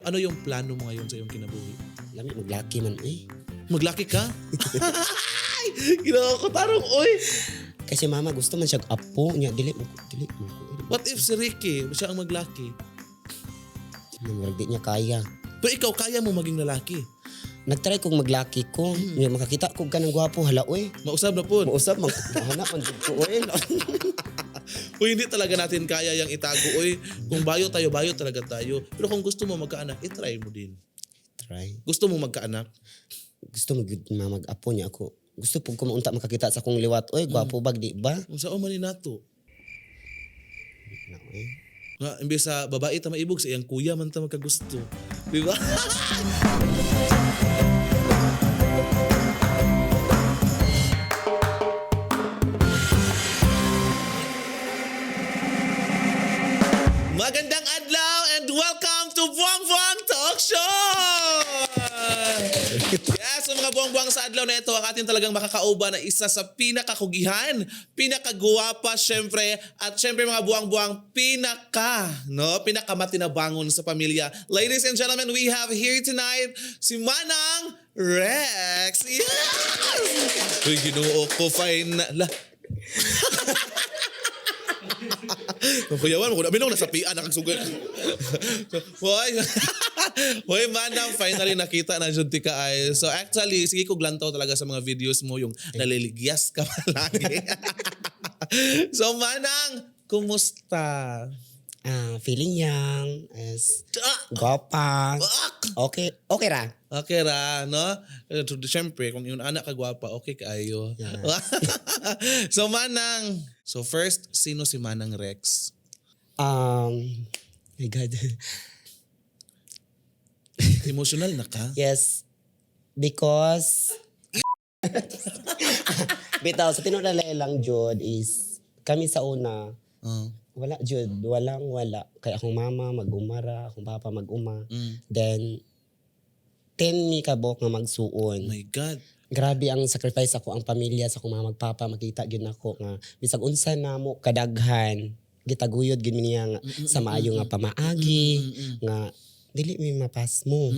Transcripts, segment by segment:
Ano yung plano mo ngayon sa iyong kinabuhi? Lami maglaki man eh. Maglaki ka? Ginoo ko tarong oy. Kasi mama gusto man siya apo niya dili mo dili mo ko. Eh. What if si Ricky siya ang maglaki? Murag di niya kaya. Pero ikaw kaya mo maging lalaki. Nagtry kong maglaki ko. Nya makakita ko kanang gwapo hala oy. Mausab na po. Mausab man hanap man jud ko oy. Uy, hindi talaga natin kaya yung itago. Uy, kung bayo tayo, bayo talaga tayo. Pero kung gusto mo magkaanak, itry mo din. Try. Gusto mo magkaanak? Gusto mo gyud ma mag-apo niya ako. Gusto pud ko maunta makakita sa akong liwat oy gwapo bag di ba? Kung saan man ni nato. Na oy. Nga, imbes sa babae ta maibog, sa iyang kuya man ta magkagusto. Di ba? Magandang adlaw and welcome to Buwang Buwang Talk Show! Yes, so mga buwang-buwang sa adlaw na ito, ang atin talagang makakauban na isa sa pinakakugihan, pinakaguwapa syempre, at syempre mga buwang-buwang pinaka, no? Pinakamatinabangon sa pamilya. Ladies and gentlemen, we have here tonight si Manang Rex. Yes! Uy, ginoo ko, fine. La. Kuyawan mo, kung nasa pian, nakagsugod. Hoy, hoy Manang, finally nakita na jud ti ka ay. So actually, sige ko glantaw talaga sa mga videos mo yung naliligyas ka palagi. So Manang, kumusta? Ah, feeling young is Ah! gwapa. Ah! Okay, okay ra. Okay ra, no? Eh, so, siyempre, kung yung anak ka gwapa, okay kaayo. So Manang, so first, sino si Manang Rex? My God. Emotional na ka? Yes. Because bitaw sa tinuod na lang jud is kami sa una wala jud, walang wala. Kay akong mama mag-umara, akong papa mag-uma. Then 10 mi kabok nga magsuon. My God. Grabe ang sacrifice ako ang pamilya sa akong mama magpapa makita gyud nako nga bisag unsa namo kadaghan gitaguyod gyud mi niya nga sa maayo nga pamaagi nga dili mi mapasmo.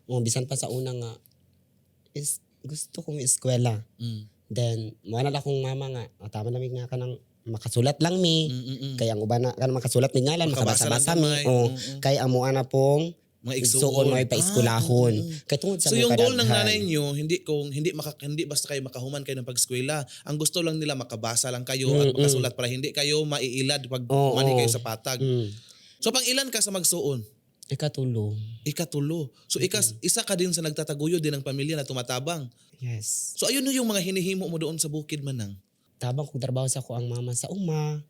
O bisan pa sa una nga is gusto kong eskwela. Then mo na akong mama nga "Ah, tama na mi nga kanang makasulat lang mi." Kay ang uban na kanang makasulat mi ngalan Makabasa lang makabasa-basa mi. gamay. O kay amo ana pong Mga igsuon igsuon. mo paeskwelahon. Kay tungod sa So among yung goal ng kadaghan. nanay nyo, hindi basta kayo makahuman kayo ng pag-eskwela. Ang gusto lang nila makabasa lang kayo at makasulat para hindi kayo maiilad pag mali kayo sa patag. So pang ilan ka sa magsuon? Ikatulo. Ikatulo. So isa ka din sa nagtataguyod din ng pamilya na tumatabang. Yes. So ayun yung mga hinihimo mo doon sa bukid Manang. Tabang kong trabaho sa ako ang mama sa uma.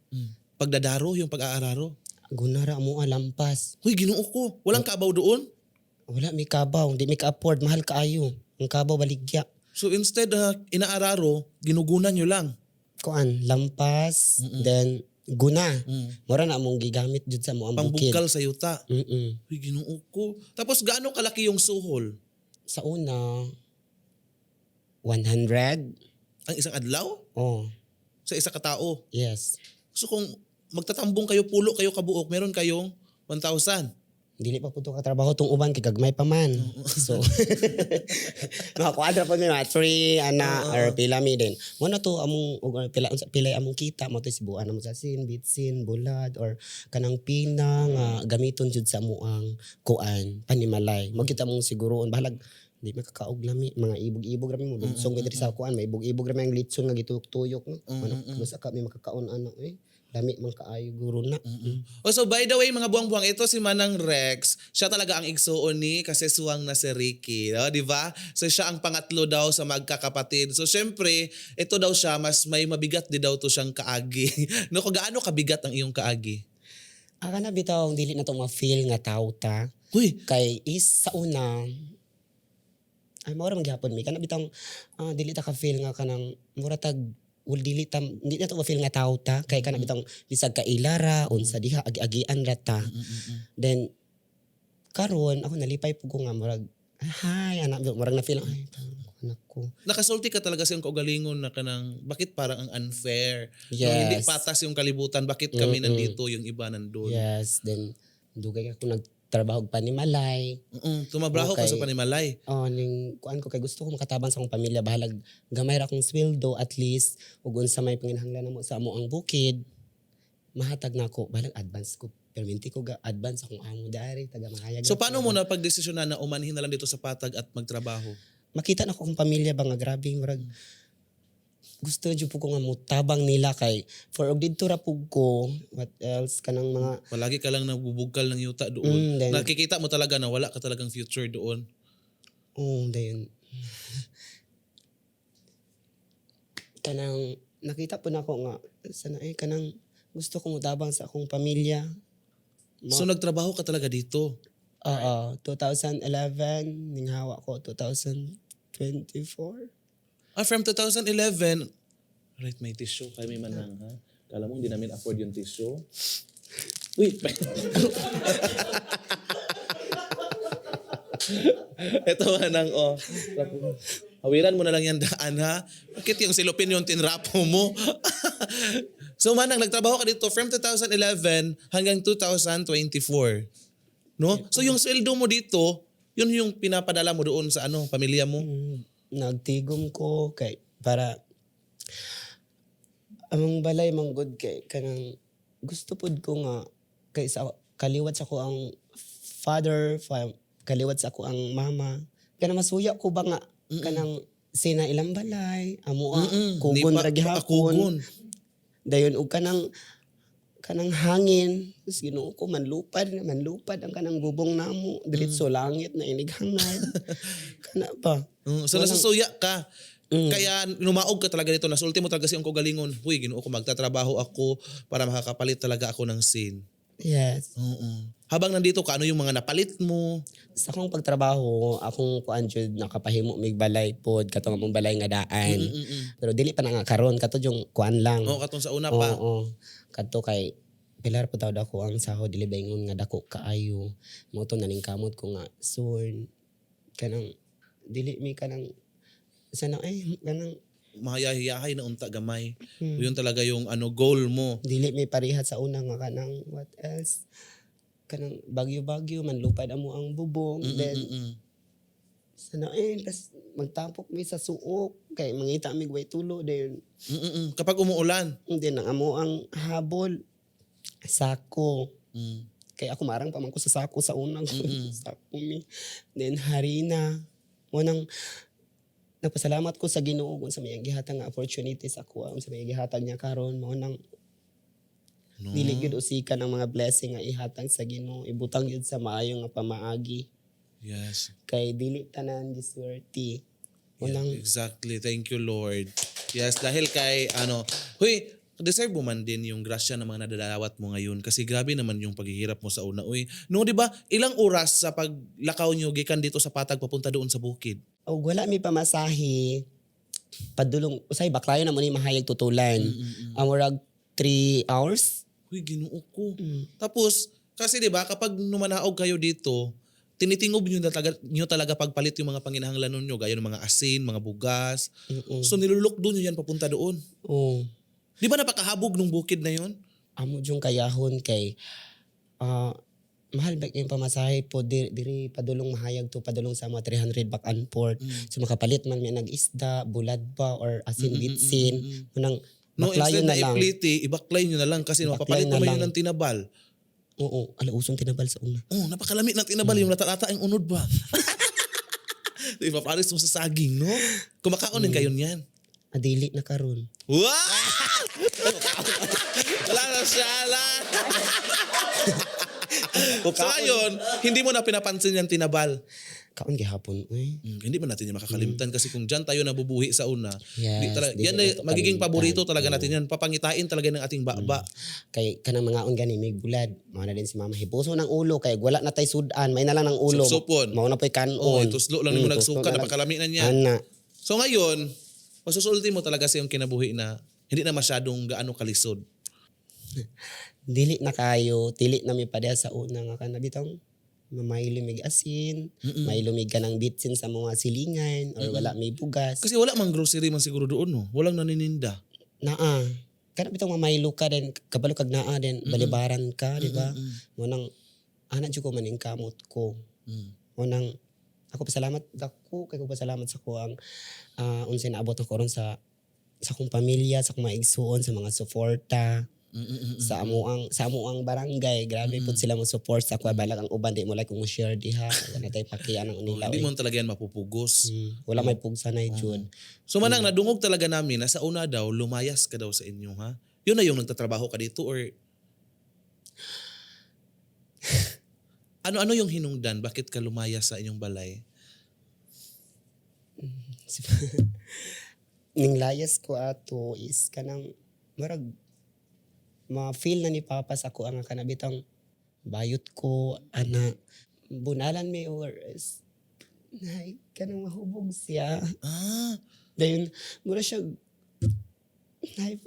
Pagdadaro, yung pag-aararo. Gunara mo lampas. Huy, ginoo ko. Walang kabaw doon. Wala may kabaw, hindi may ka-afford, mahal kaayo. Ang kabaw baligya. So instead inaararo, ginugunan nyo lang. Kuan, lampas, then guna. Mura na among gigamit jud sa mo ang bukid. Pangbukal sa yuta. Uy, ginoo ko. Tapos gaano kalaki yung suhol? Sa una 100. Ang isang adlaw? Oh, Sa isa katao. yes. So kung magtatambong kayo, pulo kayo kabuok, meron kayong 1,000. Dili pa pud to katrabaho tong uban kay gagmay pa man. So makakuadra po mi mga 3 ana or pila mi din. Mo na to among og pila unsa pilay among kita mo to sibuan amo sa sin, bitsin, bulad or kanang pina nga gamiton jud sa amuang kuan panimalay. Mo kita among siguroon bahalag di makakaog lami mga ibog-ibog rami mo dugsong mm diri sa kuan may ibog-ibog rami ang litson nga gituyok-tuyok no. Ano basta ka may makakaon ana eh. Lami man kaayo guro na. Oh, so by the way, mga buwang-buwang, ito si Manang Rex. Siya talaga ang igsuon ni kasi suwang na si Ricky. No? Di ba? So siya ang pangatlo daw sa magkakapatid. So syempre, ito daw siya, mas may mabigat di daw to siyang kaagi. No, kung gaano kabigat ang iyong kaagi? Aka na bitaw dili na to ma-feel nga tao ta. Uy, Kay is sa una ay mao ra man gihapon mi kana bitang dili ta ka feel nga kanang mura tag wal dili ta hindi na to ma-feel nga tao ta kay kana bitang bisag kailara unsa diha agi-agian ra ta. Then karon ako nalipay pud ko nga murag hi anak murag na feel ay anak ko. Nakasulti ka talaga sa iyong kaugalingon na kanang bakit parang ang unfair. Yes. No, hindi patas yung kalibutan, bakit kami nandito, yung iba nandun. Yes, then dugay ako nag Trabaho og panimalay. Tumabraho ka Okay. sa panimalay. Oh, ning kuan ko kay gusto ko makatabang sa akong pamilya, bahalag gamay ra akong sweldo, at least ug unsa may panginahanglan namo sa amo ang bukid mahatag nako, bahalag advance ko, perminti ko ga advance akong amo dari taga Mahayag. So paano mo na pagdesisyonan na umanhin na lang dito sa Patag at magtrabaho? Makita na ko akong pamilya ba nga grabe, murag gusto jud po ko nga mutabang nila kay for og didto ra pug ko, what else, kanang mga Palagi ka lang nagbubugkal ng yuta doon. Then, Nakikita mo talaga na wala ka talagang future doon. Oh, then kanang nakita po nako nga sana eh kanang gusto ko mutabang sa akong pamilya. So nagtrabaho ka talaga dito. Oo, 2011 ninghawa ko 2024. Ah, from 2011. Right, may tissue. Kaya may manang, ha? Kala mo hindi namin afford yung tissue? Uy! Ito, manang, oh. Hawiran mo na lang yan daan, ha? Bakit yung silupin yung tinrapo mo? So, manang, nagtrabaho ka dito from 2011 hanggang 2024. No? So, yung sweldo mo dito, yun yung pinapadala mo doon sa ano, pamilya mo. Nagtigom ko kay para among balay manggod kay kanang gusto pud ko nga kay sa kaliwat sa ko ang father kaliwat sa ako ang mama, kanang masuya ko ba nga kanang sina ilang balay amo ang kugon Di ra gihapon. Kugon. Dayon og kanang kanang hangin. Tapos Ginoo ko, manlupad manlupad ang kanang bubong namo diretso langit na inighangad kana ba. So nasusuya ka. Kaya lumaog ka talaga dito. Nasulti mo talaga siyang kagalingon. Huy, Ginoo ko, magtatrabaho ako para makakapalit talaga ako ng sin. Yes. Oo. Habang nandito ka, ano yung mga napalit mo? Sa akong pagtrabaho, akong kuan jud, nakapahimo mig balay pod, katong among balay nga daan. Pero dili pa na nga karon, kato yung kuan lang. Oo, katong sa una pa. Oo. Kadto kay pilar po tawad ako ang sahod, dili ba ingon nga dako kaayo. Mo to naning kamot ko nga soon kanang dili mi kanang sana eh kanang Mahayahiyahay na unta gamay. Yun talaga yung ano goal mo. Dili mi pareha sa una nga kanang, what else, kanang bagyo-bagyo manlupad amo ang bubong, then sana eh tas magtapok mi sa suok kay mangita mi way tulo, then Kapag umuulan. Then ang amo ang habol sako kay ako marang pa man ko sa sako sa unang sako mi, then harina mo nang nagpasalamat ko sa Ginoo kung sa may gihatag nga opportunity sa ako, sa may gihatag niya karon mo nang No. dili gyud usikan ang mga blessing nga ihatag sa Ginoo, ibutang gyud sa maayo nga pamaagi kay dili tanan giswerte mo nang Exactly. Thank you, Lord. Yes, dahil kay ano, huy, deserve mo man din yung grasya ng mga nadadawat mo ngayon kasi grabe naman yung paghihirap mo sa una. Uy, no, 'di ba? Ilang oras sa paglakaw nyo gikan dito sa Patag papunta doon sa bukid? Og wala mi pamasahe padulong, usay Baclayo na mo ni Mahayag tutulan, ang murag 3 hours. Huy, Ginoo ko. Tapos, kasi 'di ba, kapag numanaog kayo dito, tinitingob nyo talaga pagpalit yung mga panginahanglanon nyo, gaya ng mga asin, mga bugas. So nilulukdo nyo yan papunta doon. Oh. 'Di ba napakahabog nung bukid na yon? Amo jung kayahon kay mahal ba yung pamasahe po diri padulong Mahayag to padulong sa mga 300 back and forth. So makapalit man mi nag isda, bulad ba or asin, bitsin. Munang No, Baclayo instead na na lang. ipliti, ibaklay nyo na lang kasi Ibaklay mapapalit na naman lang. yun ng tinabal. Oo, ala usong tinabal sa una. Oh, napakalami ng tinabal yung lata-lata ang unod ba. Di ba, pares mo sa saging, no? Kumakaon din kayo niyan. Adili na karon. Wow! Wala na siya, wala. So ngayon, hindi mo na pinapansin yung tinabal. Kaon gihapon uy. Hindi ba natin yan makakalimtan kasi kung dyan tayo nabubuhi sa una, Yes, di talaga, di yan na ay nato magiging kalimtan. paborito talaga natin yan. Papangitain talaga ng ating baba. Kay kanang mga gani may bulad. Mao na din si mama hipuso ng ulo kay wala na tay sudan, may na lang ng ulo. Supsupon. Mao na po'y kanon. Oh, tuslo lang nimo tuslo nagsuka, na lang. napakalami na niya. Ana. So ngayon, masusulti mo talaga sa iyong kinabuhi na hindi na masyadong gaano kalisod. Dili na kayo, dili na mi pareha sa una nga kana bitong may lumig asin, may lumig ka ng bitsin sa mga silingan or wala may bugas. Kasi wala mang grocery man siguro doon, no? Walang nanininda. Naa. Kana bitong mamaylo ka din, kabalo kag naa din, balibaran ka, di ba? Mo nang Ana jud ko, maningkamot ko. Unang ako pasalamat, dako kay ko pasalamat sa kuang unsay naabot ako ron sa akong pamilya, sa akong mga igsuon, sa mga suporta, sa amoang barangay. Grabe pud sila mo support sa ako. Balag ang uban di mo like kung mo share diha. Wala tay pakian ang nila. Hindi Oy. mo talaga yan mapupugos. Wala may pugsanay jud. So manang, nadungog talaga namin na sa una daw, lumayas ka daw sa inyo, ha? Yun na yung nagtatrabaho ka dito or ano-ano yung hinungdan? Bakit ka lumayas sa inyong balay? Ning layas ko ato is kanang murag ma-feel na ni Papa sa ako ang kana bitang bayot ko ana, bunalan mi or is nay kanang mahubog siya. Dayon mura siya nay.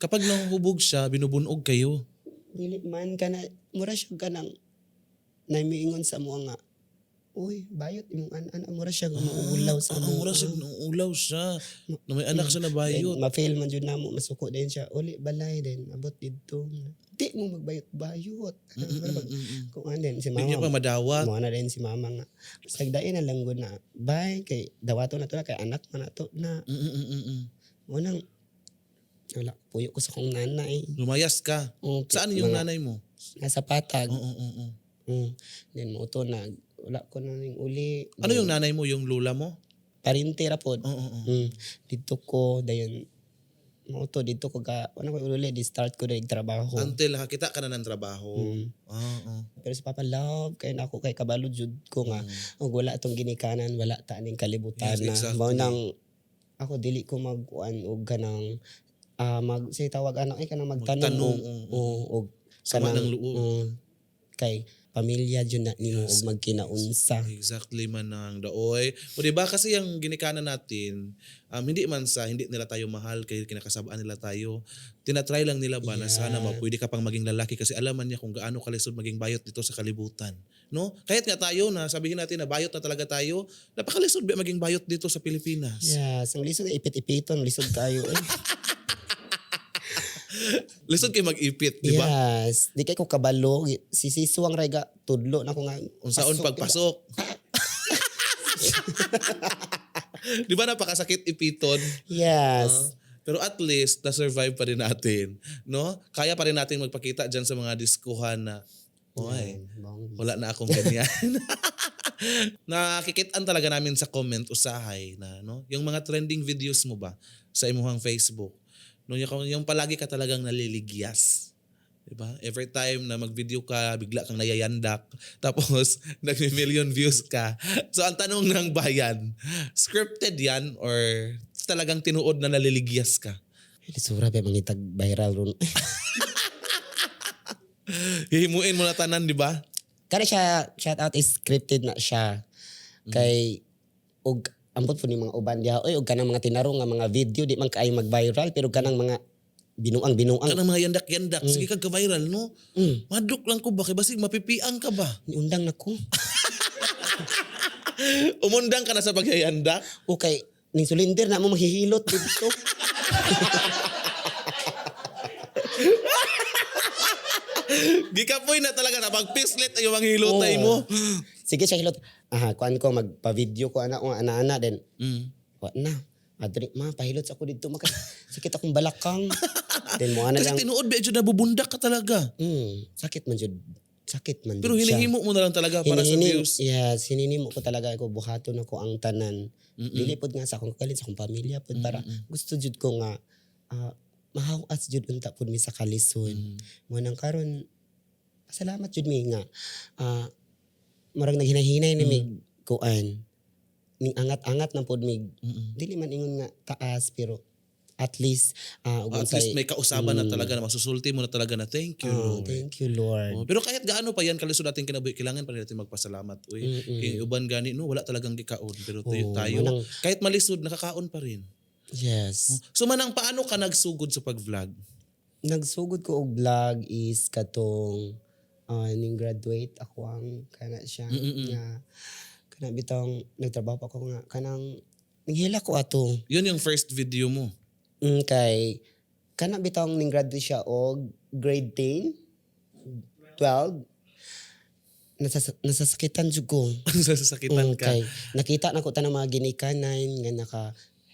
Kapag nahuhubog siya, binubunog kayo. Dili man kana, mura siya kanang nay miingon sa mo nga, "Uy, bayot imong an-an." Mura siya mauulaw sa Ah, amo. mura siya, nauulaw siya. Na may anak siya na bayot. Then, ma-fail man jud namo, masuko din siya. Uli balay din, abot didto. Di mo magbayot-bayot. Kung ano din si Hindi niya mama. pa madawat. Mo na din si mama nga. Basta dain na lang gud na. Bye kay dawato na to na kay anak man na to na. Unang wala puyo ko sa kong nanay. Lumayas ka. Okay, Saan yung mga nanay mo? Nasa Patag. Oo. Then mo to na wala ko na ning uli. Ano yung nanay mo? Yung lula mo? Parente ra pod. Oo. Didto ko dayon mo to didto ko ka wala ko uli di start ko dahil trabaho. Until nakakita ka na ng trabaho. Oo. Pero si Papa love kay nako kay kabalo jud ko nga og wala atong ginikanan, wala ta ning kalibutan na. Mao nang ako dili ko magkuan og kanang mag say tawag anak ay kanang magtanong Magtanong, og og Sama kanang ng loob. Oo, kay pamilya jud na nimo og magkinaunsa. Exactly, manang daoy. O di ba kasi yung ginikanan natin, hindi man sa hindi nila tayo mahal kay kinakasabaan nila tayo. Tinatry lang nila ba na sana pwede ka pang maging lalaki kasi alaman niya kung gaano kalisod maging bayot dito sa kalibutan. No? Kahit nga tayo na sabihin natin na bayot na talaga tayo, napakalisod ba maging bayot dito sa Pilipinas. Yes, ang lisod na ipit-ipiton, lisod kayo eh. Lisod kay mag-ipit, di ba? Yes, di kay ko kabalo, si Sisuang rega tudlo na ko nga. Unsaon pasok, pagpasok. Di ba napakasakit ipiton? Yes. Pero at least, na-survive pa rin natin. No? Kaya pa rin natin magpakita dyan sa mga diskuhan na, "Oy, Bong. wala na akong ganyan." Nakikitaan talaga namin sa comment usahay na, no? Yung mga trending videos mo ba sa imuhang Facebook? No, yung palagi ka talagang naliligyas. Diba? Every time na mag-video ka, bigla kang nayayandak. Tapos, nagmi-million views ka. So, ang tanong ng bayan, scripted yan or talagang tinuod na naliligyas ka? Lisura ba mangitag viral ron. Hihimuin mo na tanan, di ba? Kani siya, shout out, is scripted na siya. Kay og ambot po ni mga uban diha oy, og kanang mga tinarong nga mga video di man kaayo mag-viral pero kanang mga binuang binuang. Kanang mga yandak-yandak. Sige kag ka-viral, no? Mm. Madlok lang ko ba? Kay basig mapipiang ka ba? Niundang na ko. Umundang ka na sa pagyayandak? Okay, ning sulinder na mo maghihilot dito. Gikapoy na talaga na pagpislit ay yung mga hilotay mo. Sige siya hilot. Aha, kuan ko magpa-video ko ana ko ana-ana then wa na. Adri ma pahilot sa ako didto maka sakit akong balakang. Then mo ana Kasi lang. tinuod ba, nabubundak ka talaga. Sakit man jud. Sakit man Pero jud siya. hinihimo mo na lang talaga para sa views. Yes, hininimo ko talaga ako buhaton ako ang tanan. Dili pod nga sa akong kagalin, sa akong pamilya pod para gusto jud ko nga mahawas jud unta pod mi sa kalisod. Mo nang karon pasalamat jud mi nga murag naghinahinay ni mig kuan ning angat-angat na pod mig, dili man ingon nga taas pero at least ug At least may kausaban na talaga na masusulti mo na talaga na thank you, Oh, Lord. thank you, Lord. Oh, pero kahit gaano pa yan kalisod ating kinabuhi, kailangan pa rin natin magpasalamat. Uy, kay uban gani no, wala talagang gikaon pero tayo, Oo, tayo kahit malisod nakakaon pa rin. Yes. So manang, paano ka nagsugod sa pag-vlog? Nagsugod ko og vlog is katong ning graduate ako ang kana siya nga kana bitong nagtrabaho pa ako nga kanang ninghila ko ato. Yun yung first video mo. Kay kana bitong ning graduate siya og grade 10, 12. Nasasakitan jud ko. Nasasakitan ka. Kay nakita na ko tanang mga ginikanan nga naka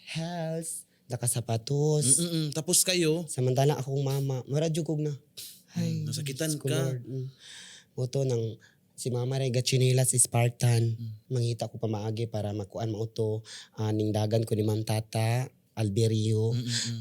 heels, naka sapatos. Tapos kayo, Samantala akong mama, mura jud kog na. Ay, nasakitan Diyos ko, ka. Lord. Mao to nang si mama ray gatsinilas Spartan. Mangita ko pamaagi para makuan mauto ningdagan ko ni Ma'am Tata Alberio.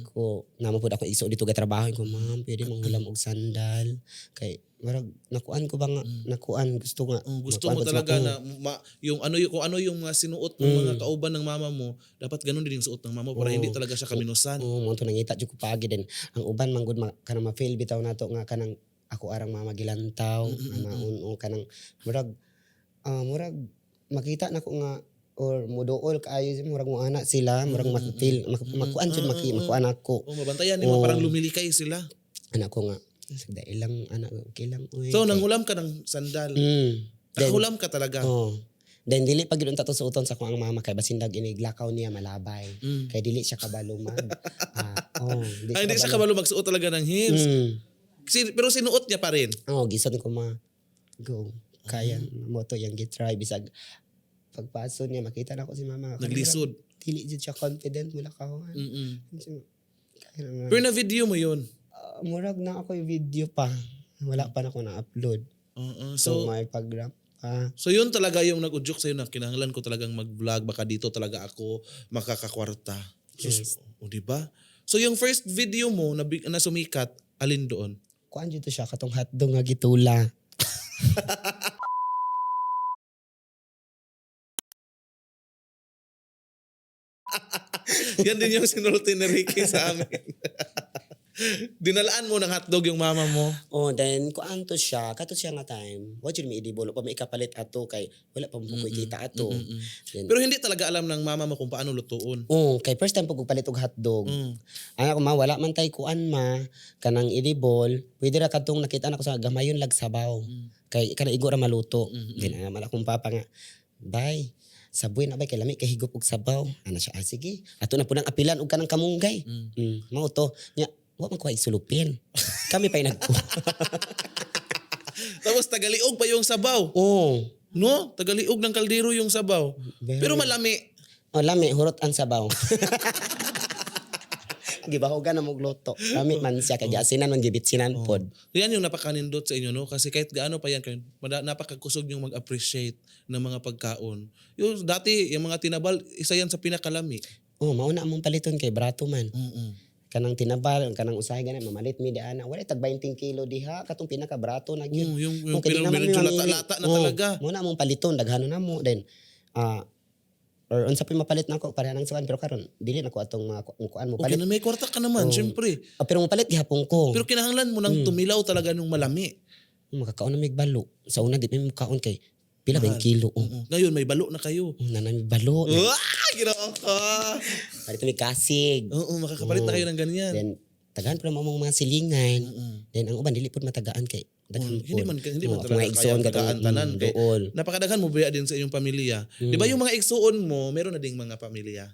Ko namo pud ako iso dito ga trabaho ko, "Ma'am, pwede manghulam og sandal?" Kay murag nakuan ko ba nga nakuan gusto nga Oh, gusto makuan mo ko sa talaga ako. Na yung ano yung kung ano yung mga sinuot ng mga kauban ng mama mo, dapat ganun din yung suot ng mama mo para hindi talaga siya kaminusan. Oo, mao to nangita jud ko paagi din. Ang uban man gud kanang ma-feel bitaw nato nga kanang ako arang mama gilantaw, ana o kanang murag murag makita nako nga or muduol kaayo murag mo ana sila, murag ma-feel makuan jud makuan ako. Oh, mabantayan nimo, parang lumilikay sila. Anak ko nga dahil lang anak, okay lang uy. So nanghulam ka ng sandal. Then, Nakahulam ka talaga. oh. Then dili pa gyud unta to suoton sa akong ang mama kay basindag inig lakaw niya malabay. Kay dili siya kabalo mag oh, di Ay, hindi siya kabalo magsuot talaga ng heels. Pero sinuot niya pa rin. Oh, gison ko ma. Go. Kaya mo to yang gitry bisag pagpaso niya makita na ko si mama. Naglisod. Dili jud siya confident mula kawan. Kaya na. Pero na video mo yun. Ah, murag na ako yung video pa. Wala pa na ako na-upload. So, So, may pag-rap pa. So yun talaga yung nag-udyok sa'yo na kinahanglan ko talagang mag-vlog, baka dito talaga ako makakakwarta. So, o, di ba? So yung first video mo na sumikat, alin doon? Kuan jud to siya katong hotdog nga gitula. Yan din yung sinulti ni Ricky sa amin. Dinalaan mo ng hotdog yung mama mo. Oh, then kuan to siya, kato siya nga time. Wa jud mi edible pa may ikapalit ato kay wala pa mo ko kita ato. Then, Pero hindi talaga alam ng mama mo kung paano lutuon. oh, kay first time pag palit og hotdog. Ang ako ma, wala man tay kuan ma, kanang edible, pwede ra kadtong nakita nako sa gamayon lag sabaw. Kay kana igo ra maluto. Then ana man akong papa nga, "Bay, saboy na bay kay lami kay higop og sabaw." Ana siya, "Ah, sige. Ato na punang apilan og kanang kamunggay." Mao to. Nya, wa man ko ay sulupin. Kami pa'y nagko. Tapos tagaliog pa yung sabaw. Oh, No? Tagaliog ng kaldero yung sabaw. Pero malami. Oh, lami hurot ang sabaw. Gibahogan na mogluto. Lami man siya kay giasinan man gibitsinan pod. Yan yung napakanindot sa inyo, no? Kasi kahit gaano pa yan, kayo, napakakusog yung mag-appreciate ng mga pagkaon. Yung dati, yung mga tinabal, isa yan sa pinakalami. Oh, mauna among paliton kay brato man. Kanang tinabal, kanang usahay ganun, mamalit mi di ana. Wala tag 20 kilo diha katong pinaka brato na gyud. Yung Oh, kay di pero naman mi medyo mamili. lata-lata na Oh, talaga. Muna among paliton daghano na mo then or unsa pa mapalit nako para nang sukan pero karon dili na ko atong mga kuan mo Okay palit. na may kwarta ka naman, syempre. Ah, pero mopalit gihapon ko. Pero kinahanglan mo nang tumilaw talaga nung malami. Makakaon na mig balo. Sa una di pa mi makaon kay pila ba yung kilo. Oh, Oo. Ngayon, may balo na kayo. oh na mi balo. Ah! Ginoo ko! Palit mi kasig. Oo, makakapalit na kayo ng ganyan. Then tagaan pa naman among mga silingan. Then ang uban dili pud matagaan kay daghan Oh, hindi pud. man Oh, talaga mga igsoon kaya katong tagaan tanan kay dool. napakadaghan mo biya din sa inyong pamilya. Di ba yung mga igsuon mo, meron na ding mga pamilya?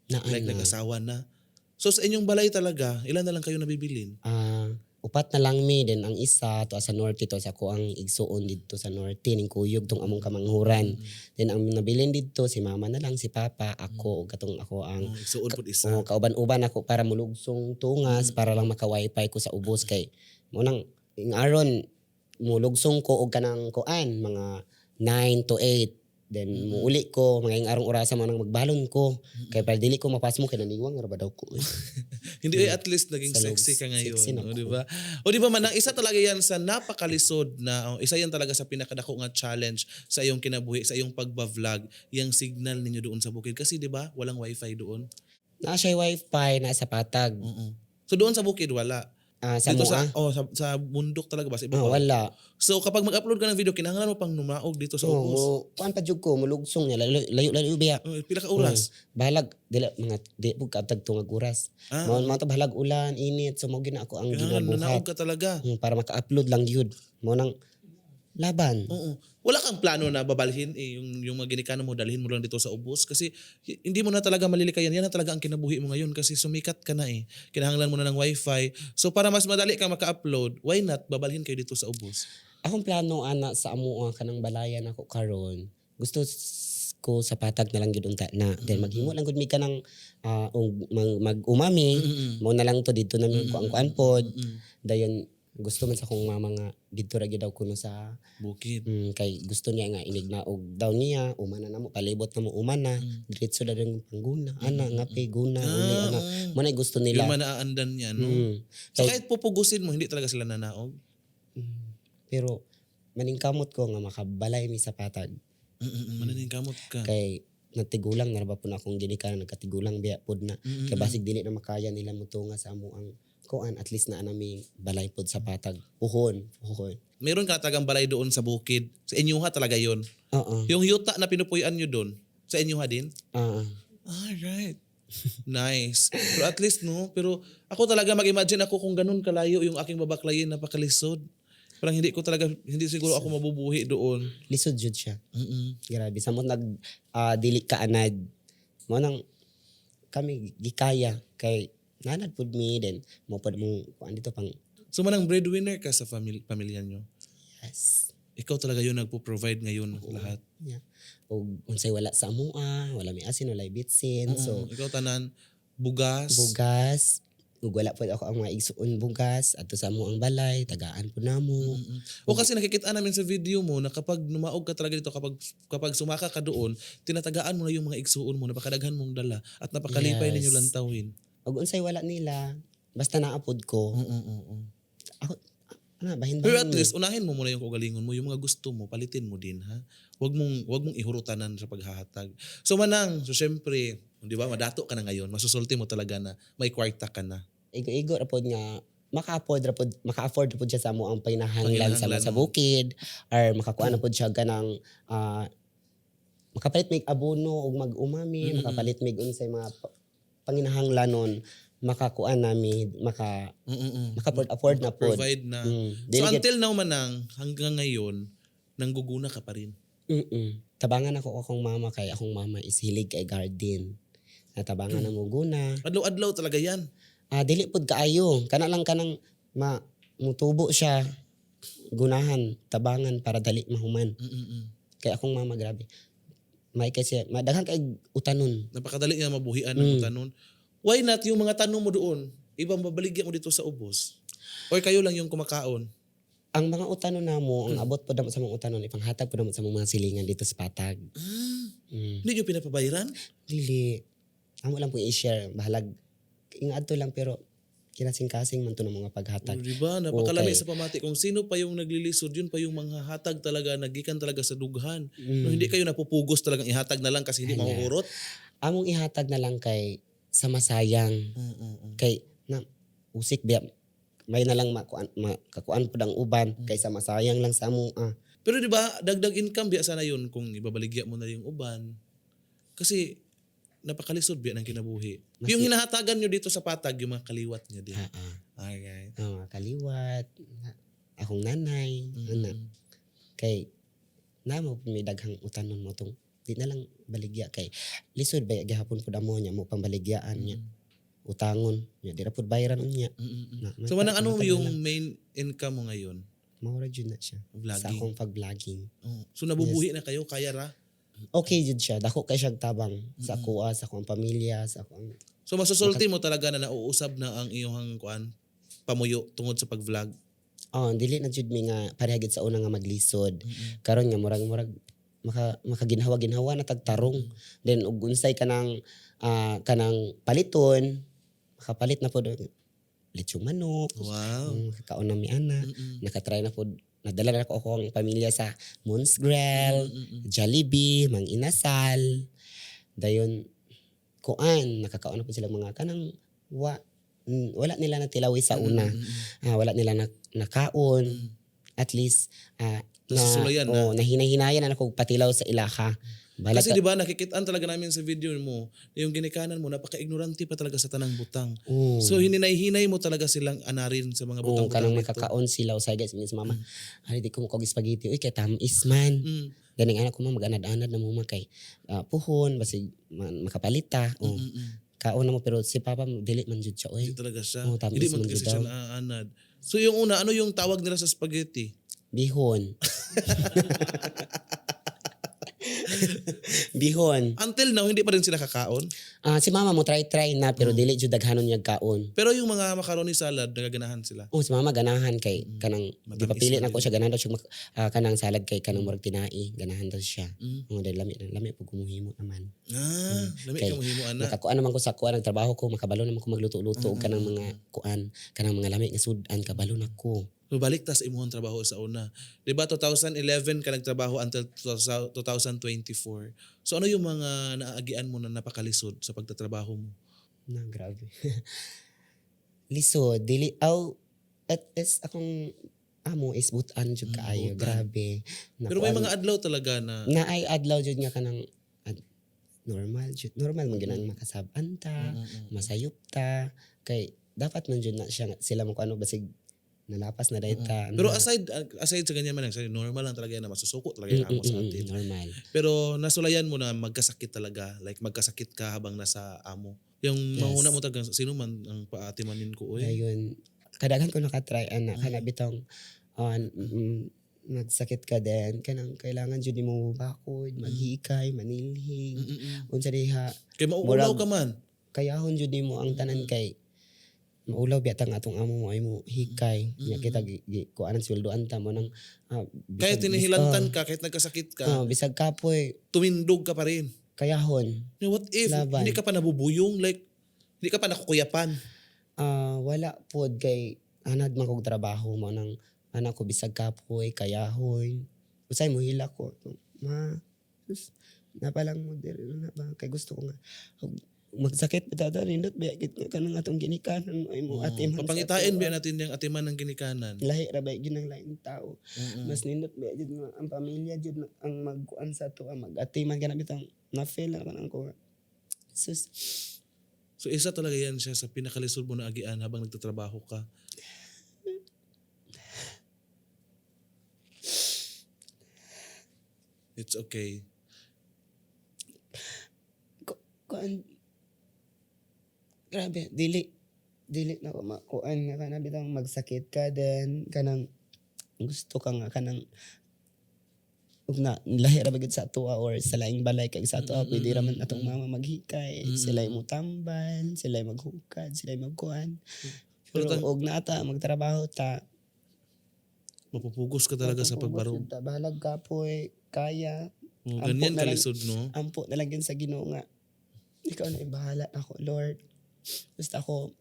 Naa Like na. nag-asawa na. So sa inyong balay talaga, ilan na lang kayo nabibilin? Ah, upat na lang mi then ang isa to sa norte to sa ako ang igsuon didto sa norte ning kuyog tong among kamanghuran. Then ang nabilin didto si mama na lang, si papa, ako ug katong ako ang Oh, igsuon pud isa. oh, kauban-uban ako para mulugsong tungas para lang maka-wifi ko sa ubos kay mo nang ing aron mulugsong ko og kanang kuan mga 9 to 8 then muuli ko mga ing arong orasa mo nang magbalon ko kay para dili ko mapasmo kay naniwang ra ba daw ko eh. Hindi eh, at least naging Sa sexy ka ngayon, sexy na o, ako. di ba? O di ba manang isa talaga yan sa napakalisod na oh, isa yan talaga sa pinakadako nga challenge sa iyong kinabuhi, sa iyong pagba-vlog, yung signal ninyo doon sa bukid kasi di ba walang wifi doon. Naa siya wifi na sa patag. Oo. So doon sa bukid wala. Ah, sa Dito mua? sa oh sa bundok talaga ba sa Ah, ibabaw. wala. So kapag mag-upload ka ng video kinahanglan mo pang numaog dito sa Oh, ubos. mo kuan pa jud ko mulugsong niya layo layo, layo biya. Oh, pila ka oras? Bahalag dili mga di pud kaabtag tungag oras. Ah. Mao mao to bahalag ulan, init, so mao gyud na ako ang Kinahanglan nanaog ginabuhat. ka talaga. Para maka-upload lang yun. Mao nang laban. Oo. Wala kang plano na babalhin eh, yung mga ginikano mo, dalhin mo lang dito sa ubos kasi hindi mo na talaga malilikayan. Yan na talaga ang kinabuhi mo ngayon kasi sumikat ka na eh. Kinahanglan mo na ng wifi. So para mas madali kang maka-upload, why not babalhin kayo dito sa ubos? Akong plano ana sa amoa kanang balayan ako karon. Gusto ko sa patag na lang gyud unta na. Then maghimo lang gud mi kanang mag-umami. Mo na lang to dito na mi kuan kuan pod. Dayon gusto man sa akong mama nga didto ra gyud daw kuno sa Bukid. Kay gusto niya nga inig na og daw niya uma na namo, palibot na mo uma na, diretso na rin pangguna ana nga guna uli ana mo na gusto nila. Yung manaandan niya, no? Mm. So kahit pupugusin mo, hindi talaga sila nanaog? Pero maningkamot ko nga makabalay mi sa patag. Mananingkamot ka. Kay natigulang na ra ba po na akong ginikanan, nagkatigulang biya pod na. Kay basig dili na makaya nila motunga sa amo ang kuan, at least na nami balay pod sa patag. Puhon, puhon. Meron ka talagang balay doon sa bukid. Sa inyuha talaga yun. Oo. Yung yuta na pinupuyan nyo doon, sa inyuha din? Oo. Alright. Nice. Pero at least, no? Pero ako talaga mag-imagine ako kung ganun kalayo yung aking babaklayin, napakalisod. Parang hindi ko talaga, hindi siguro ako mabubuhi doon. Lisod jud siya. Grabe samot nag dili ka anad. Mo nang kami gikaya kay nanad pud mi then mo pod mong kuan dito pang So manang breadwinner ka sa pamilya nyo? Yes. Ikaw talaga yung nagpo-provide ngayon lahat. Yeah. Og unsay wala sa amoa, wala may asin, wala bitsin. So Ikaw tanan, bugas. Bugas ug wala pud ako ang mga igsuon bugas adto sa amo ang balay, tagaan pud namo. O kasi nakikita namin sa video mo na kapag numaog ka talaga dito, kapag sumaka ka doon, tinatagaan mo na yung mga igsuon mo, napakadaghan mong dala at napakalipay ninyo lantawin. Ug unsay wala nila, basta naa pod ko. Ako ana bahin Pero bahin. at least unahin mo muna yung kaugalingon mo, yung mga gusto mo, palitin mo din, ha. Wag mong ihurutanan sa paghahatag. So manang, so syempre, 'di ba, madato ka na ngayon, masusulti mo talaga na may kwarta ka na. Igo-igo ra pod nga maka-afford ra pod, maka-afford ra pod siya sa amo ang panginahanglan sa Panginahanglan sa mo. Bukid or makakuan na pod siya kanang makapalit mig abono ug mag-umami, makapalit mig unsay mga panginahanglanon, makakuan nami maka maka afford na pod. Provide na. Mm. So Dili until now manang, hanggang ngayon, nangguguna ka pa rin. Tabangan ako akong mama kay akong mama is hilig kay garden. Natabangan na mo guna. Adlaw-adlaw talaga yan. Ah, dili pud kaayo. Kana lang kanang ma mutubo siya. Gunahan, tabangan para dali mahuman. Kay akong mama grabe. May kasi madaghan kay utanon. Napakadali nga mabuhian ng tanon. Why not yung mga tanong mo doon, ibang babaligyan mo dito sa ubos? Or kayo lang yung kumakaon? Ang mga utanon namo, ang abot pod namo sa mga utanon, ipanghatag pod namo sa mga silingan dito sa patag. Hindi nyo pinapabayaran? Dili. Amo lang po i-share bahalag ingadto lang pero kinasing-kasing man to ng mga paghatag. Oh, di ba? Napakalami Okay. sa pamati. Kung sino pa yung naglilisod, yun pa yung mga hatag talaga, nagikan talaga sa dughan. No, hindi kayo napupugos talagang ihatag na lang kasi hindi Hala. mahuhurot. Among ihatag na lang kay sa masayang kay na usik biya may na lang makuan makakuan pud ang uban kaysa masayang lang sa amo ah. Pero di ba, dagdag income biya sana yun kung ibabaligya mo na yung uban. Kasi napakalisod biya ng kinabuhi. Yung hinahatagan nyo dito sa patag, yung mga kaliwat nyo din. Ah. Alright. Ang mga kaliwat, akong nanay, ana kay namo may daghang utanon mo tong di na lang baligya kay lisod ba gihapon pud amo niya mo pambaligyaan niya utangon niya di ra pud bayaran unya. Na, So manang ano matag na yung lang. main income mo ngayon? Mao ra jud na siya sa Vlogging. akong pag-vlogging. Oh. So nabubuhi na kayo, kaya ra? Okay jud siya, dako kay siya tabang sa akoa, sa akong pamilya, sa akong So masusulti mo talaga na nauusab na ang iyong kuan pamuyo tungod sa pag-vlog. Oh, dili na jud mi nga pareha gid sa una nga maglisod. Karon nga murag maka makaginhawa-ginhawa na tagtarong. Then ug unsay kanang kanang paliton, makapalit na pod lechong manok. Kakaon na mi ana. Nakatry na pod, nadala na ko ako ang pamilya sa Moon's Grill, Jollibee, Mang Inasal. Dayon kuan, nakakaon na po sila mga kanang wala nila natilawi sa una. Ah, wala nila na, nakaon. At least na, Nasusulayan na. oh, nahinay-hinayan na ako patilaw sa ilaka. Balag Kasi di ba nakikitaan talaga namin sa video mo na yung ginikanan mo napaka-ignorante pa talaga sa tanang butang. Oo. So hininay-hinay mo talaga silang anarin sa mga Oo, butang-butang kanang dito. makakaon sila usay guys sa mama. Ay, di ko mo spaghetti. Uy, kay tamis man. Ganing anak ko ma mag-anad-anad na mo ma kay puhon basig makapalita. Oh. Kaon na mo pero si papa dili man jud siya oy. Hindi talaga siya. Oo, tamis Hindi man man kasi jud siya daw. naaanad. So yung una, ano yung tawag nila sa spaghetti? Bihon. Bihon. Until now, hindi pa rin sila kakaon. Ah, si mama mo try-try na pero dili jud daghanon niya kaon. Pero yung mga macaroni salad, nagaganahan sila. Oh, si mama ganahan kay kanang Matamis di pa pili na na ko siya, ganahan daw siya kanang salad kay kanang murag tinai, ganahan daw siya. Oh, dahil lami na lami pug kumuhimo naman. Ah, lami Kay ka mohimo ana. Nakakuan naman ko sa kuan, nagtrabaho ko, makabalo naman ko magluto-luto og kanang mga kuan, kanang mga lami nga sud-an, kabalo na ko. So, balik ta sa imuhang trabaho sa una. 'Di ba 2011 ka nagtrabaho until 2024? So ano yung mga naaagian mo na napakalisod sa pagtatrabaho mo? Na grabe. Lisod dili aw at is akong amo is butan jud kaayo, Butan. Grabe. Pero may Nakuan- mga adlaw talaga na na ay adlaw jud nga kanang normal jud, normal man gyud ang makasab-an ta, masayop ta, kay dapat man jud na siya sila mo kuano, basig nalapas na dayta. Pero aside aside sa ganyan man lang, normal lang talaga yan na masusuko talaga yung amo sa atin. Normal. Pero nasulayan mo na magkasakit talaga, like magkasakit ka habang nasa amo. Yung mahuna mo talaga, sino man ang paatimanin ko oy. Ayun, kadaghan ko nakatry ana, kana bitong nagsakit ka din, kanang kailangan jud nimo bakod, maghikay, manilhig, unsa diha. Kay mauulaw Murag- ka man. Kayahon jud nimo ang tanan kay maulaw biya tang atong amo mo ay mo hikay nya kita gi kuanan, sweldoan ta mo nang Kahit tinihilantan ka, kahit nagkasakit ka, bisag kapoy, tumindog ka pa rin. Kayahon. What if Laban. hindi ka pa nabubuyong, like hindi ka pa nakukuyapan? Ah, wala pod kay anad man kog trabaho mo nang anak ko, bisag kapoy, kayahon. Usay mo hila ko ma, sus, napalang mo diri na ba kay gusto ko nga magsakit ba ta, nindot ba gid nga kanang atong ginikanan mo ay mo ate man sa Papangitain ato. biya natin yung atiman ng ginikanan. Lahi ra ba gyud ang laing tao. Mas nindot ba jud nga ang pamilya jud na ang magkuan sa ato, ang mag-atiman kana bitang na feel na kanang ko, sus. So isa talaga yan siya sa pinakalisod mo na agian habang nagtatrabaho ka. It's okay. Kuan, grabe, dili dili na ko makuan nga kana bitang magsakit ka then kanang gusto ka nga kanang ug na lahi ra ba gud sa atoa or sa laing balay kay sa atoa pwede ra man atong mama maghikay, sila mutamban, sila maghukad, sila magkuan, Pero pero og nata magtrabaho ta, Mapupugos ka talaga sa mapupugos pagbarog. jud ta, bahalag kapoy, kaya. Oh, Ampo ganyan na lang. kalisod, no? Ampo na lang yun sa Ginoo nga ikaw na ibahala ako, Lord, basta ako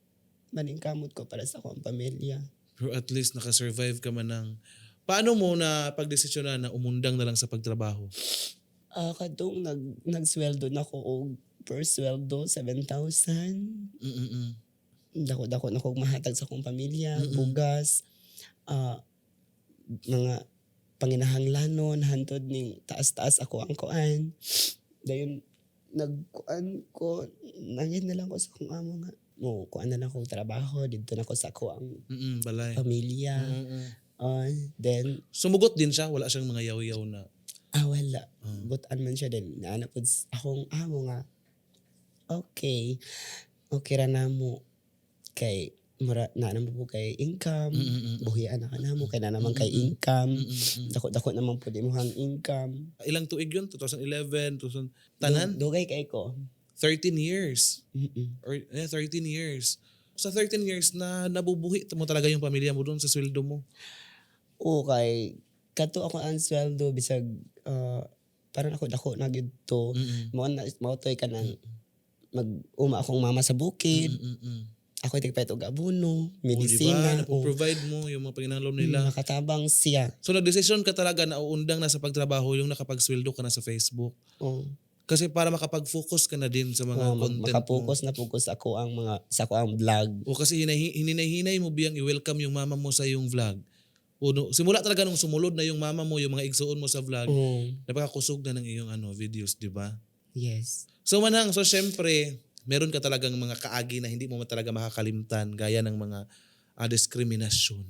maningkamot ko para sa akong pamilya. Pero at least nakasurvive ka man ng. Paano mo na pagdesisyonan na umundang na lang sa pagtrabaho? Ah, kadtong nagsweldo na ko og first sweldo, 7,000. Dako dako na kog mahatag sa akong pamilya, bugas, mga panginahanglanon, hantod ning taas-taas ako ang kuan. Dayon nagkuan ko, nangin na lang ko sa akong amo nga mo kuan na lang kong trabaho didto na ko sa ako ang Balay. pamilya. Then Sumugot din siya, wala siyang mga yaw-yaw na. Ah, wala. Butan man siya din. Naana po akong amo nga, okay. Okay ra na mo. Kay, mura, na naman po kay income. Buhian na ka na mo. Kay na naman kay income. Dako-dako naman po di mo hang income. Ilang tuig yun? 2011, 2000, tanan? Dugay kay ko. 13 years. Or yeah, 13 years. Sa 13 years na nabubuhi mo talaga yung pamilya mo doon sa sweldo mo. Oo, kay kadto ako ang sweldo bisag parang ako dako na gyud to. Mao na mao toy kanang mag-uma akong mama sa bukid. Ako tigpait og abono, Oh, di ba? medisina. O, Provide mo yung mga panginahanglan nila. makatabang siya. So nagdesisyon ka talaga na uundang na sa pagtrabaho yung nakapagsweldo ka na sa Facebook. Oh. Kasi para makapag-focus ka na din sa mga Oh, content mo. makapokus na focus ako ang mga sa ako ang vlog. O kasi hinay-hinay mo biyang i-welcome yung mama mo sa yung vlog. O no, simula talaga nung sumulod na yung mama mo, yung mga igsuon mo sa vlog, Oh. napakakusog na ng iyong ano videos, di ba? Yes. So manang, so syempre, meron ka talagang mga kaagi na hindi mo talaga makakalimtan gaya ng mga diskriminasyon.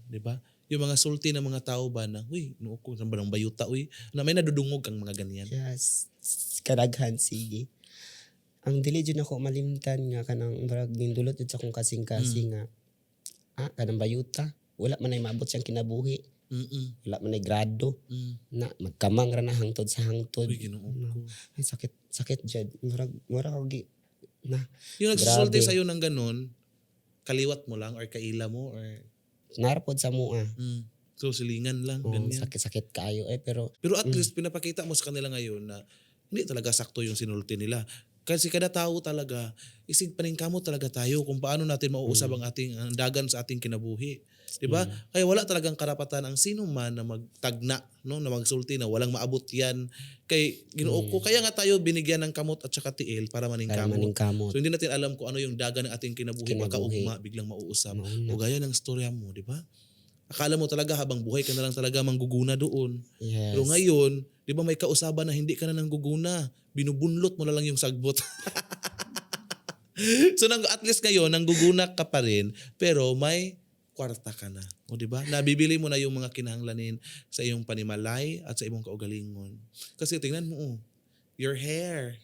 Di ba? Yung mga sulti ng mga tao ba na, uy, noo ko, ba ng bayuta, uy, na may nadudungog kang mga ganyan. Yes. Kadaghan, sige. Ang dili jud ako malimtan nga kanang murag nindulot jud sa akong kasing-kasing nga kanang bayuta, wala man ay maabot siyang kinabuhi. Wala man ay grado. Na magkamang ra na hangtod sa hangtod. Uy, Ginoo ko. Ay, sakit, sakit jud. Murag murag og na. Yung nagsusulti Grabe. sa'yo ng ganun, kaliwat mo lang or kaila mo or Nara pod sa mua. So silingan lang, Oh, ganyan. sakit sakit kaayo eh, pero Pero at least pinapakita mo sa kanila ngayon na hindi talaga sakto yung sinulti nila. Kasi kada tao talaga, isig paningkamot talaga tayo kung paano natin mauusab ang ating ang dagan sa ating kinabuhi. 'Di ba? Kaya wala talagang karapatan ang sino man na magtagna, no, na magsulti na walang maabot 'yan. Kay Ginoo ko, kaya nga tayo binigyan ng kamot at saka tiil para para maningkamot. maningkamot. So hindi natin alam kung ano yung dagan ng ating kinabuhi, baka Kinabuhi. ugma biglang mauusab. Mauna. O gaya ng storya mo, 'di ba? Akala mo talaga habang buhay ka na lang talaga mangguguna doon. Yes. Pero ngayon, 'di ba, may kausaban na hindi ka na nangguguna, binubunlot mo na lang yung sagbot. So nang, at least ngayon nangguguna ka pa rin, pero may kwarta ka na. O 'di ba? Nabibili mo na yung mga kinahanglanin sa iyong panimalay at sa imong kaugalingon. Kasi tingnan mo, oh, your hair,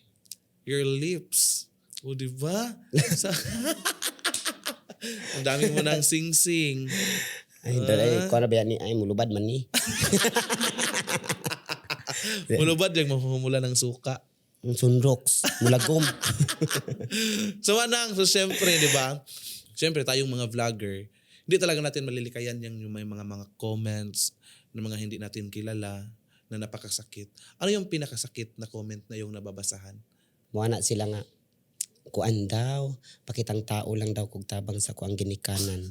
your lips. O 'di ba? Ang dami mo nang sing-sing. Ay, dali, kuha na ba yan ni, ay, mulubad man ni. Mulubad yung mamumula ng suka. Ang sunrox, mulagom. So anang, so syempre, 'di ba? Syempre tayong mga vlogger, hindi talaga natin malilikayan yung may mga comments ng mga hindi natin kilala na napakasakit. Ano yung pinakasakit na comment na yung nababasahan? Muana sila nga, kuan daw, pakitang tao lang daw kog tabang sa kuang ginikanan.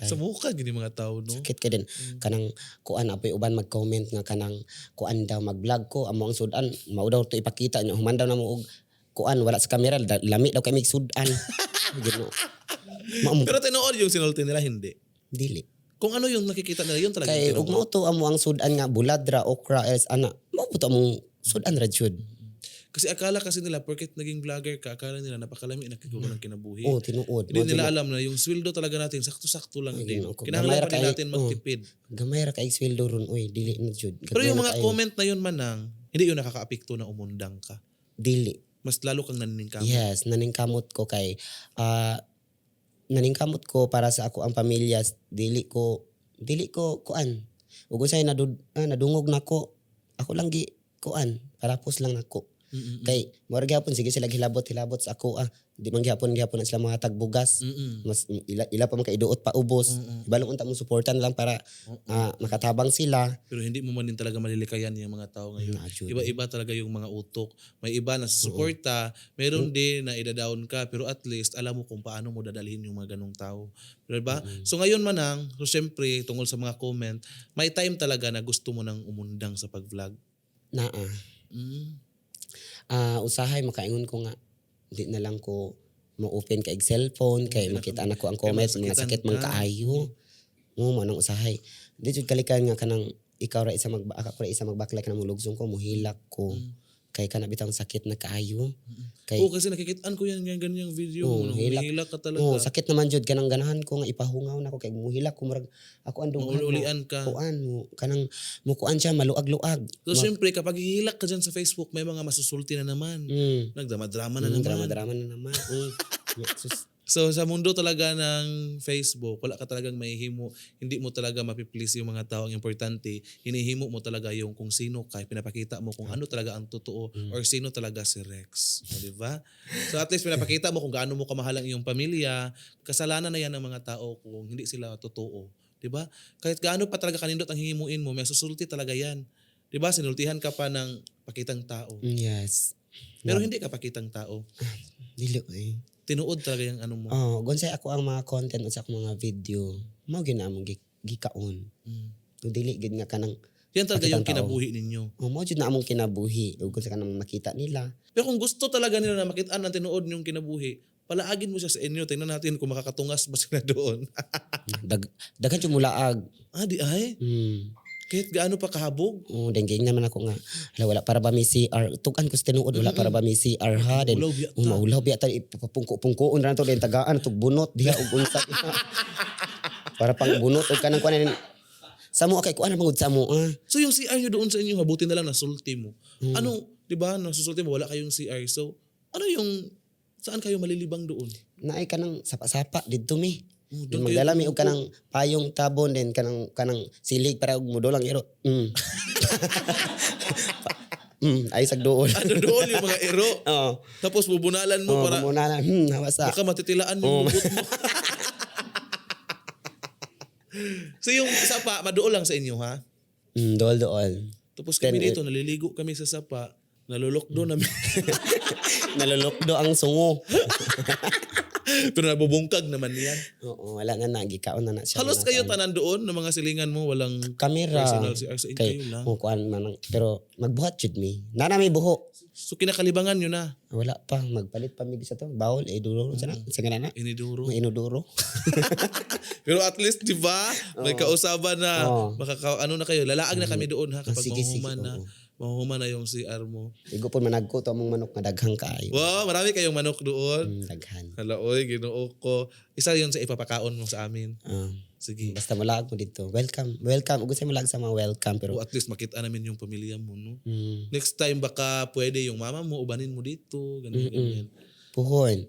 Sa mukha gini mga tao, no? Sakit ka din. Kanang kuan apoy uban mag-comment nga kanang kuan daw mag-vlog ko amo ang sudan, mao daw to ipakita niya human daw na mo og kuan wala sa kamera lami daw kay mig sudan. Ginoo. Mao Pero tinuod yung sinulti nila, hindi? Dili. Kung ano yung nakikita nila, yun talaga Kay yung ug tinuod. mao to amo ang sudan nga bulad ra, okra else ana. Mao po to among sudan ra jud. Kasi akala kasi nila, porket naging vlogger ka, akala nila napakalami nakikuha ng kinabuhi. Oh, tinuod. Hindi Mao nila jud alam na yung sweldo talaga natin, sakto-sakto lang Ay, din. Ginoo ko. Kinahanglan Gamay ra pa din kay- natin magtipid. Gamay ra kay sweldo ron oy, dili na jud. Pero Gamay yung ra mga kaayo. comment na yun manang, hindi yun nakakaapekto na umundang ka. Dili. Mas lalo kang naniningkamot. Yes, naningkamot ko kay naningkamot ko para sa ako ang pamilya, dili ko kuan. Ug unsay nadungog nako, ako lang gi kuan, parapos lang nako. Kay mura gyapon sige sila hilabot-hilabot sa ako ah. Di man gyapon gyapon na sila mga tagbugas. Mas ila, ila pa man kay iduot pa ubos. Ibalo unta mo suportan lang para makatabang sila. Pero hindi mo man din talaga malilikayan yung mga tao ngayon. Na, jud. Iba-iba talaga yung mga utok. May iba na susuporta, meron din na ida-down ka, pero at least alam mo kung paano mo dadalhin yung mga ganong tao. Diba? So ngayon manang, so syempre, tungkol sa mga comment, may time talaga na gusto mo nang umundang sa pag-vlog? Naa. Ah, usahay makaingon ko nga di na lang ko mo-open kay cellphone kay makita na ko ang comments, mga masakitan sakit man ka. kaayo. Mo mo nang usahay. Di jud kalikan nga kanang ikaw ra isa mag ako ra isa magbaklay kanang mulugsong ko, muhilak ko. Kay kana bitang sakit na kaayo. Kay Oo, kasi nakikitaan ko yan, yan ganyang video Oo, mo. No? hilak. Humihilak ka talaga. Oh, sakit naman jud kanang ganahan ko nga ipahungaw na ko kay muhilak ko, murag ako ang dughan mo. Maulian ka. Kuan mo kanang mukuan siya maluag-luag. So syempre, kapag hihilak ka dyan sa Facebook, may mga masusulti na naman. Nagdrama-drama na naman. Drama-drama na naman. Yeah, sus. So sa mundo talaga ng Facebook, wala ka talagang mahihimo. Hindi mo talaga mapiplease yung mga tao. Ang importante, hinihimo mo talaga yung kung sino ka. Pinapakita mo kung ano talaga ang totoo or sino talaga si Rex. O, di ba? So at least pinapakita mo kung gaano mo kamahal ang iyong pamilya. Kasalanan na yan ng mga tao kung hindi sila totoo. Di ba? Kahit gaano pa talaga kanindot ang hihimuin mo, may susulti talaga yan. Di ba? Sinultihan ka pa ng pakitang tao. Yes. Pero hindi ka pakitang tao. Dili eh. Tinuod talaga yung ano mo. Oh, gunsay ako ang mga content sa akong mga video. Mao gyud na among gikaon. Ug dili gyud nga kanang Yan talaga yung pakitang tao. kinabuhi ninyo. Oh, mao jud na among kinabuhi ug kung sa kanang makita nila. Pero kung gusto talaga nila na makitaan ang tinuod yung kinabuhi, palaagin mo siya sa inyo. Tingnan natin kung makakatungas ba sila doon. Daghan jud mulaag. Ah, di ay? Kahit gaano pa kahabog? Oh, then giingnan man ako nga, "Hala, wala para ba may CR?" Tugan ko sa tinuod, wala para ba may CR ha? Then Ulaw biya oh, ta. maulaw biya ta, ipapungko-pungkoon ra to, then tagaan tug bunot diha ug unsa diha. Para pang bunot og kanang kuan sa mo kay kuan mangud sa mo ah. So yung CR nyo doon sa inyo, habuti na lang nasulti mo. Ano, di ba, nasusulti mo, wala kayong CR. So, ano yung, saan kayo malilibang doon? Naay kanang sapa-sapa didto mi. Oh, Then doon kayo magdala mi og kanang payong tabon, then kanang silig para og muduol ang iro. Ay sagdool. Ano doon yung mga iro. Oo. Tapos bubunalan mo Oh, para muna na. Hawasa. baka matitilaan yung bubot mo. So yung sapa, maduol lang sa inyo, ha? Dool dool. Tapos kami Then, dito, naliligo kami sa sapa. Nalulokdo namin. Nalulukdo ang sungo. Pero nabubungkag naman yan. Oo, wala na na gikaon na na siya. Halos Mga kayo kuan. tanan doon ng mga silingan mo, walang Kamera. personal si sa inyo Kay kayo lang. oh, kuan man pero magbuhat jud mi. Nana may buho. So kinakalibangan nyo na, Wala pa, magpalit pa mig sa to. Bawol eh duro sa na. Sa na. Iniduro. Mga inodoro. Pero at least, di ba, may kausaban na, Oo. ano na kayo, lalaag na kami doon ha, kapag Ah, sige, sige, mahuhuman na, oo. mahuhuman na yung CR mo. Igo po managko to among manok nga daghang kaayo. Wow, marami kayong manok doon. Daghan. Hala, oy, ginoo ko. Isa yun sa ipapakaon mo sa amin. Ah, Sige. basta mulaag mo dito. Welcome. Welcome. Ug unsay mulaag sa mga welcome pero O at least makita namin yung pamilya mo, no? mm, Next time baka pwede yung mama mo, ubanin mo dito, ganyan, ganyan. Puhon.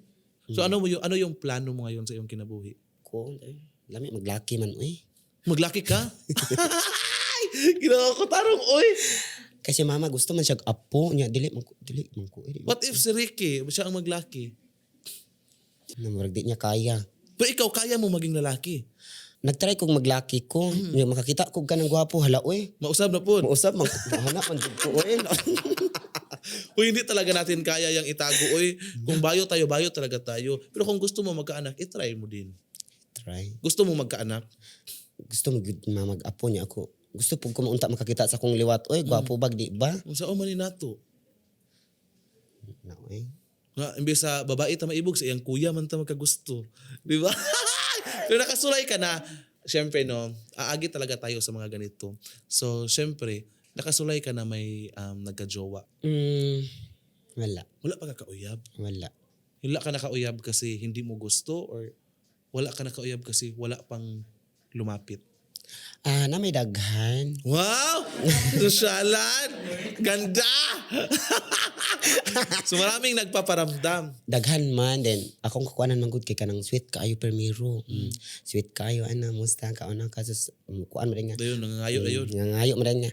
So ano yung plano mo ngayon sa iyong kinabuhi? Ko eh, lami maglaki man uy. Maglaki ka? Ginoo ko, tarong, oy. Kasi mama gusto man siya apo niya, dili man ko eh, What if si Ricky, siya ang maglaki? Na murag di niya kaya. Pero ikaw, kaya mo maging lalaki. Nagtry kog maglaki ko, nya makakita kog kanang gwapo, hala uy. Mausab na po. Mausab man mahanap man jud ko uy. Uy, hindi talaga natin kaya yung itago. Uy, kung bayo tayo, bayo talaga tayo. Pero kung gusto mo magkaanak, itry mo din. Try. Gusto mo magkaanak? Gusto mo gyud ma mag-apo niya ako. Gusto pug ko maunta makakita sa akong liwat oy, gwapo bag di ba? Kung saan man ni nato. Na oy. Nga, imbes sa babae ta maibog, sa iyang kuya man ta magkagusto. Di ba? Pero nakasulay ka na, syempre no, aagi talaga tayo sa mga ganito. So, syempre, nakasulay ka na may nagka-jowa. Wala, Wala pa ka kauyab. wala. Wala ka nakauyab kasi hindi mo gusto or wala ka nakauyab kasi wala pang lumapit. Ah, na may daghan. Wow! Sosyalan! Ganda! So maraming nagpaparamdam. Daghan man then akong kukuanan man gud kay kanang sweet kaayo permiro. Sweet kaayo ana, musta ka ana ka sus kuan man nga. Dayon, nangangayo dayon. Nangayo man nga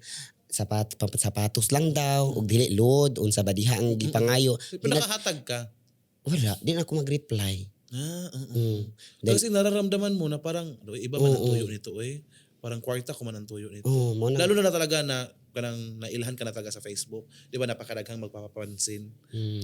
sapatos lang daw ug dili load unsa ba diha ang gipangayo. Pero nakahatag ka. Wala, di na ako mag-reply. Ah, oo. Then Kasi nararamdaman mo na parang "Uy, iba man ang tuyo nito eh. Parang kwarta ko man ang tuyo nito." Oh, mo na. Lalo na talaga na kanang nailhan ka na talaga sa Facebook. Di ba napakadaghang magpapapansin.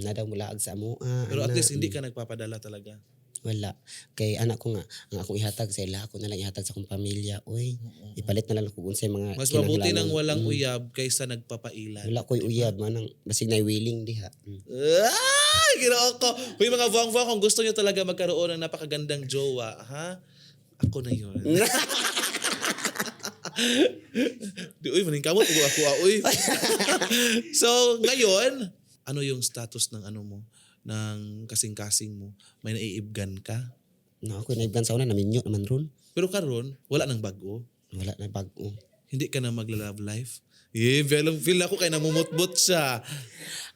Na daw mulaag sa amo. Ah, Pero at ana. least hindi ka nagpapadala talaga. Wala. Kay anak ko nga, ang akong ihatag sa ila, ako na lang ihatag sa akong pamilya. Uy, ipalit na lang ako kung unsay mga Mas mabuti kinahanglanon. nang walang uyab kaysa nagpapailan. Wala ko'y uyab, manang basig na willing diha. Ay, ginoo ko. Uy, mga buwang-buwang, kung gusto nyo talaga magkaroon ng napakagandang jowa, ha? Ako na yun. Di, uy, maningkamot. Uy, ako, ah, uy. So, ngayon, ano yung status ng ano mo? Ng kasing-kasing mo? May naiibgan ka? No, ako naibgan sa una, naminyo naman ron. Pero karon wala nang bago. Wala na bago. Hindi ka na magla-love life. Yeah, feel, feel ako kay namumutbot siya.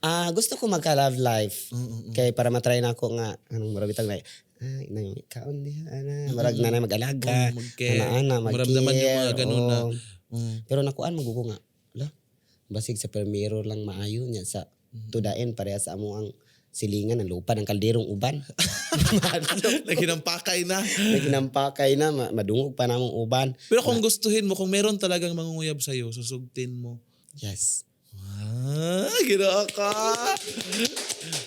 Ah, gusto ko magka-love life. Kay para matry na ako nga anong murag bitang na ay na kaon diha ana murag na mag-alaga. Oo, mag-care. Ana ana mag-care. Maramdaman yung mga ganun na. Oo. Mm. Pero nakuan magugo nga. Ala, basig sa permiro lang maayo niya sa tudaen pareha sa amo ang silingan ang lupa ng kalderong uban. Naginampakay na. Naginampakay na madungog pa namong uban. Pero kung gustuhin mo, kung meron talagang mangunguyab sa'yo, susugtin mo. Yes. Ah, ginoo ka!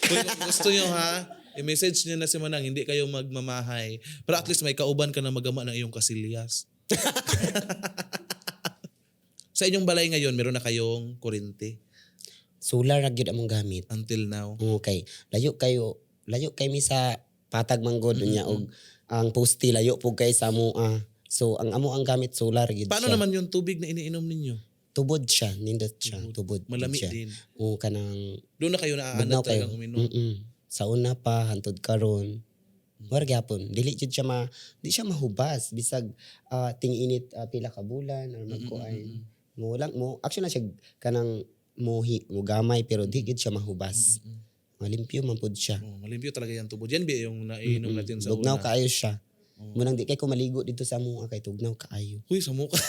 Kung gusto nyo ha, i-message nyo na si Manang, hindi kayo magmamahay. Pero at least may kauban ka na magama ng iyong kasilyas. Sa inyong balay ngayon, meron na kayong kurente Solar ra gyud among gamit. until now. Okay. Layo kayo, layo kay mi sa patag manggod niya og ang poste layo pug kay sa amo ah. So ang amo ang gamit solar gyud Paano siya. naman yung tubig na iniinom ninyo? Tubod siya, nindot siya, tubod. gid Malami siya. din. O kanang Doon na kayo naaanad bugnaw kayo. talagang uminom. Sa una pa hantod karon. War gyapon, dili jud siya di siya mahubas bisag ting-init pila ka bulan or magkuan. Mo lang mo actually na siya kanang mohi mo gamay pero di gid siya mahubas. Malimpyo man pud siya. Oh, malimpyo talaga yung tubod. Yan ba yung naiinom natin sa Bugnaw una? kaayo siya. Munang di kay ko maligo dito sa amo kay tugnaw kaayo. Uy, sa mukha.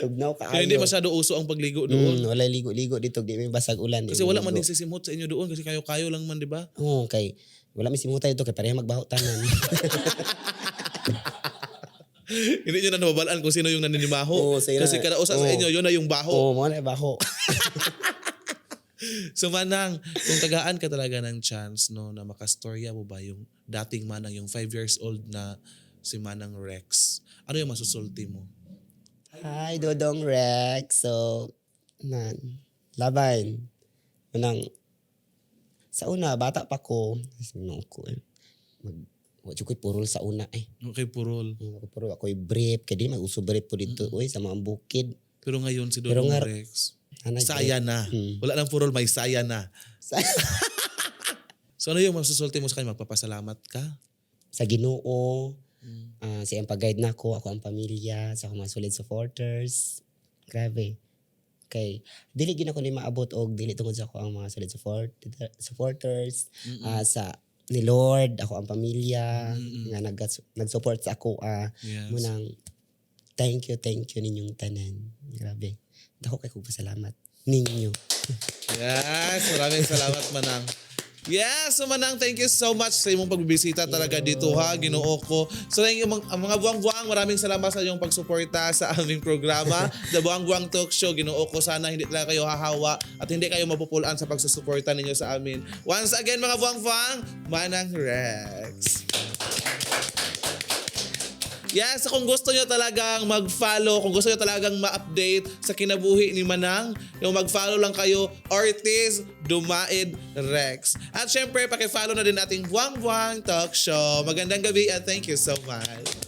Tugnaw kaayo. Kaya hindi masyado uso ang pagligo doon. Walay ligo-ligo dito, di may basag ulan. Di Kasi may wala man ligo. din sisimot sa inyo doon kasi kayo-kayo lang man, di ba? Oo, kay wala may simutay dito kay pareha magbaho tanan. Hindi nyo na nababalaan kung sino yung naninimaho. Oo, sino kasi na- kada usa sa oo. inyo, yun na yung baho. Oo, mo na baho. So Manang, kung tagaan ka talaga ng chance, no, na makastorya mo ba yung dating Manang, yung 5 years old na si Manang Rex, ano yung masusulti mo? Hi, Dodong Rex. So, nan, laban. Unang, sa una, bata pa ko. No, ko eh. Wa jud ko'y purol sa una eh. Okay, purol. Ako purol, ako'y brief. Kaya di mag-uso brief po dito, uy, sa mga bukid. Pero ngayon si Pero Dodong nga- Rex, Anay, saya na. Wala nang purol, may saya na. So ano yung masusulti mo sa kanya? Magpapasalamat ka? Sa Ginoo, sa iyang pag-guide nako, ako ang pamilya, sa akong mga solid supporters. Grabe. Kay dili gid ako ni maabot og dili tungod sa ako ang mga solid supporters, sa ni Lord, ako ang pamilya nga nag-support sa ako, munang thank you ninyong tanan. Grabe. Dako kay kog pasalamat ninyo. Yes, maraming salamat, Manang. Yes, so Manang, thank you so much sa imong pagbibisita talaga dito ha, Ginoo ko. So thank you, ang mga buwang-buwang, maraming salamat sa inyong pagsuporta sa aming programa, The Buwang Buwang Talk Show. Ginoo ko, sana hindi talaga kayo hahawa at hindi kayo mapupulaan sa pagsusuporta ninyo sa amin. Once again, mga buwang-buwang, Manang Rex. Yes, so kung gusto nyo talagang mag-follow, kung gusto nyo talagang ma-update sa kinabuhi ni Manang, yung mag-follow lang kayo, Ortiz Dumaid Rex. At syempre, paki-follow na din ating Buwang Buwang Talk Show. Magandang gabi and thank you so much.